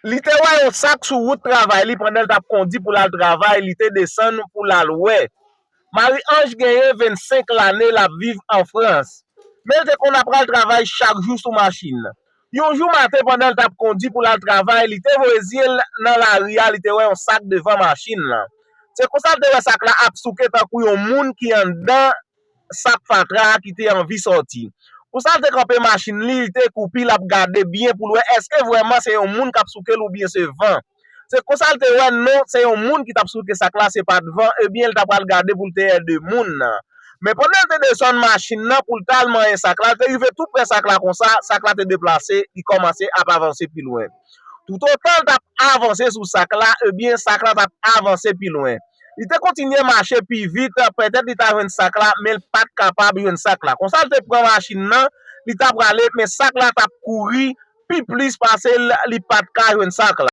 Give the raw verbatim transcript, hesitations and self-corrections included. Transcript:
Li te wè yon sak sou wout travay li pandan l t ap kondi pou l al travay, li te desann pou l al wè. Marie-Ange genyen vennsenk lane, l ap viv an Frans. Men l te konn ap pral travay chak jou sou machin. Yon jou maten, pandan l t ap kondi pou l al travay, li te voye zye l nan lari a, li te wè yon sak devan machin lan. Se konsa l te wè sak la ap souke tankou yon moun ki anndan sak fatra a ki te anvi sòti. Konsa l te kanpe machin li, li te koupi, l ap gade byen pou l wè èske vrèman se yon moun k ap souke l oubyen se van. Se konsa l te wè non, se yon moun ki t ap souke sak la, se pa t van, ebyen l ta pral gade pou l te wè de moun nan. Men pandan l te desann machin nan pou l t al manyen sak la, l te rive tou prè sak la konsa, sak la te deplase, li kòmanse ap avanse pi lwen. Toutotan l t ap avanse sou sak la, ebyen sak la t ap avanse pi lwen. Li te kontinye mache pi vit, petèt li ta jwenn sak la, men l pa t kapab jwenn sak la. Konsa l te pran machin nan, li t ap prale, men sak la t ap kouri pi plis pase l, li pa t ka jwenn sak la.